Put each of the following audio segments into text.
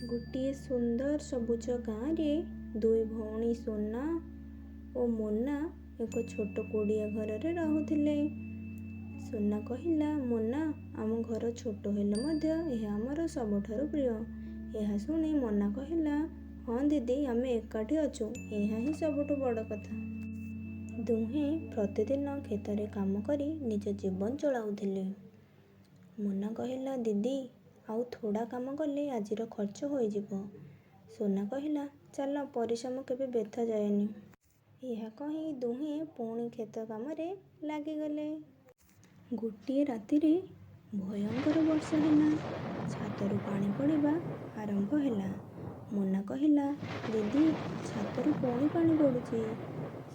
ଗୋଟିଏ ସୁନ୍ଦର ସବୁଜ ଗାଁରେ ଦୁଇ ଭଉଣୀ ସୋନା ଓ ମୋନା ଏକ ଛୋଟ କୁଡ଼ିଆ ଘରରେ ରହୁଥିଲେ। ସୋନା କହିଲା, "ମୋନା, ଆମ ଘର ଛୋଟ ହେଲେ ମଧ୍ୟ ଏହା ଆମର ସବୁଠାରୁ ପ୍ରିୟ।" ଏହା ଶୁଣି ମୋନା କହିଲା, "ହଁ ଦିଦି, ଆମେ ଏକାଠି ଅଛୁ, ଏହା ହିଁ ସବୁଠୁ ବଡ଼ କଥା।" ଦୁହେଁ ପ୍ରତିଦିନ କ୍ଷେତରେ କାମ କରି ନିଜ ଜୀବନ ଚଳାଉଥିଲେ। ମୋନା କହିଲା, "ଦିଦି, ଆଉ ଥୋଡ଼ା କାମ କଲେ ଆଜିର ଖର୍ଚ୍ଚ ହୋଇଯିବ।" ସୋନା କହିଲା, "ଚାଲ, ପରିଶ୍ରମ କେବେ ବ୍ୟର୍ଥ ଯାଏନି।" ଏହା କହି ଦୁହେଁ ପୁଣି କ୍ଷେତ କାମରେ ଲାଗିଗଲେ। ଗୋଟିଏ ରାତିରେ ଭୟଙ୍କର ବର୍ଷା ହେଲା। ଛାତରୁ ପାଣି ପଡ଼ିବା ଆରମ୍ଭ ହେଲା। ମୋନା କହିଲା, "ଦିଦି, ଛାତରୁ ପୁଣି ପାଣି ପଡୁଛି।"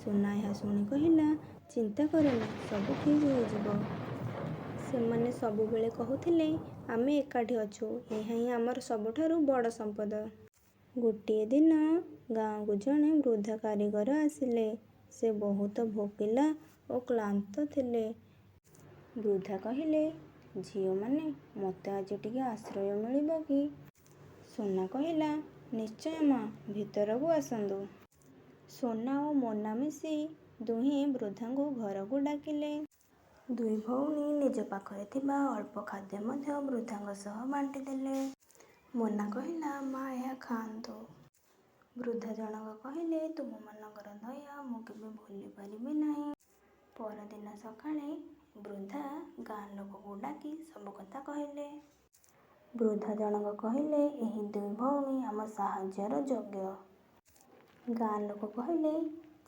ସୋନା ଏହା ଶୁଣି କହିଲା, "ଚିନ୍ତା କରନି, ସବୁ ଠିକ୍ ହୋଇଯିବ।" ସେମାନେ ସବୁବେଳେ କହୁଥିଲେ, "ଆମେ ଏକାଠି ଅଛୁ, ଏହା ହିଁ ଆମର ସବୁଠାରୁ ବଡ଼ ସମ୍ପଦ।" ଗୋଟିଏ ଦିନ ଗାଁକୁ ଜଣେ ବୃଦ୍ଧା କାରିଗର ଆସିଲେ। ସେ ବହୁତ ଭୋକିଲା ଓ କ୍ଳାନ୍ତ ଥିଲେ। ବୃଦ୍ଧା କହିଲେ, "ଝିଅମାନେ, ମୋତେ ଆଜି ଟିକେ ଆଶ୍ରୟ ମିଳିବ କି?" ସୋନା କହିଲା, "ନିଶ୍ଚୟ ମା, ଭିତରକୁ ଆସନ୍ତୁ।" ସୋନା ଓ ମୋନା ମିଶି ଦୁହେଁ ବୃଦ୍ଧାଙ୍କୁ ଘରକୁ ଡାକିଲେ। ଦୁଇ ଭଉଣୀ ନିଜ ପାଖରେ ଥିବା ଅଳ୍ପ ଖାଦ୍ୟ ମଧ୍ୟ ବୃଦ୍ଧାଙ୍କ ସହ ବାଣ୍ଟିଦେଲେ। ମୋନା କହିଲା, "ମା, ଏହା ଖାଆନ୍ତୁ।" ବୃଦ୍ଧା ଜଣକ କହିଲେ, "ତୁମମାନଙ୍କର ଦୟା ମୁଁ କେବେ ଭୁଲିପାରିବି ନାହିଁ।" ପରଦିନ ସକାଳେ ବୃଦ୍ଧା ଗାଁ ଲୋକଙ୍କୁ ଡାକି ସବୁ କଥା କହିଲେ। ବୃଦ୍ଧା ଜଣକ କହିଲେ, "ଏହି ଦୁଇ ଭଉଣୀ ଆମ ସାହାଯ୍ୟର ଯୋଗ୍ୟ।" ଗାଁ ଲୋକ କହିଲେ,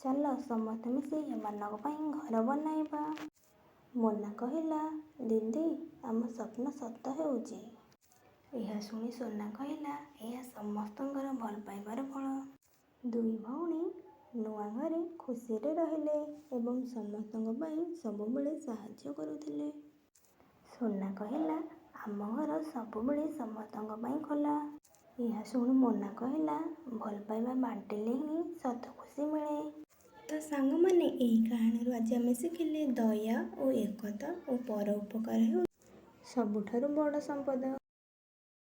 "ଚାଲ, ସମସ୍ତେ ମିଶି ଏମାନଙ୍କ ପାଇଁ ଘର ବନାଇବା।" ମୋନା କହିଲା, "ଦିଦି, ଆମ ସ୍ୱପ୍ନ ସତ ହେଉଛି।" ଏହା ଶୁଣି ସୋନା କହିଲା, "ଏହା ସମସ୍ତଙ୍କର ଭଲପାଇବାର ଫଳ।" ଦୁଇ ଭଉଣୀ ନୂଆ ଘରେ ଖୁସିରେ ରହିଲେ ଏବଂ ସମସ୍ତଙ୍କ ପାଇଁ ସବୁବେଳେ ସାହାଯ୍ୟ କରୁଥିଲେ। ସୋନା କହିଲା, "ଆମ ଘର ସବୁବେଳେ ସମସ୍ତଙ୍କ ପାଇଁ ଖୋଲା।" ଏହା ଶୁଣି ମୋନା କହିଲା, "ଭଲପାଇବା ବାଣ୍ଟିଲେ ହିଁ ସତ ଖୁସି ମିଳେ।" ତ ସାଙ୍ଗମାନେ, ଏହି କାହାଣୀରୁ ଆଜି ଆମେ ଶିଖିଲେ, ଦୟା ଓ ଏକତା ଓ ପର ଉପକାର ହେଉଛି ସବୁଠାରୁ ବଡ଼ ସମ୍ପଦ।